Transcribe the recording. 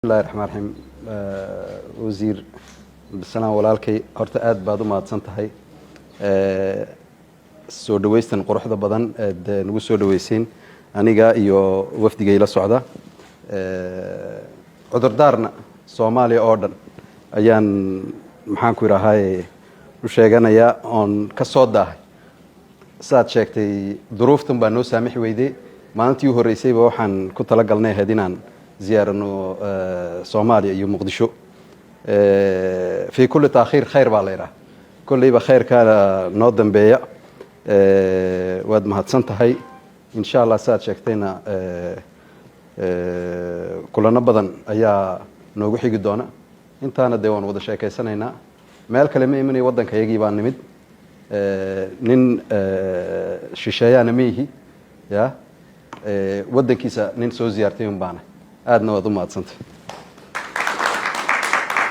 Bismillahi raxmaan raxiim. Wasiir Cabdisalaam, walaalkay, horta aad baad u mahadsan tahay soo dhaweystan quruxda badan eed nagu soo dhaweyseen, aniga iyo wafdigay la socda. Cudurdaarna Soomaaliya oo dhan ayaan, maxaan ku idhahaaye, u sheeganayaa oon ka soo daahay. Saad sheegtay, duruuftan baa noo saamixi weyday. Maalintii u horreysayba waxaan ku talagalnay ahayd inaan ziyaarano Soomaaliya iyo Muqdisho. Fii kulli taakhiir khayr baa la yidhaha, kolleyba khayrkaana noo dambeeya. Waad mahadsan tahay. Insha Allah, saad sheegtayna, kulano badan ayaa noogu xigi doona. Intaana dee waan wada sheekeysanaynaa. Meel kale ma imanayo, waddanka yagii baa nimid. Nin shisheeyaana ma ihi ya, waddankiisa nin soo ziyaartay un baana. Aadna waad u mahadsantay.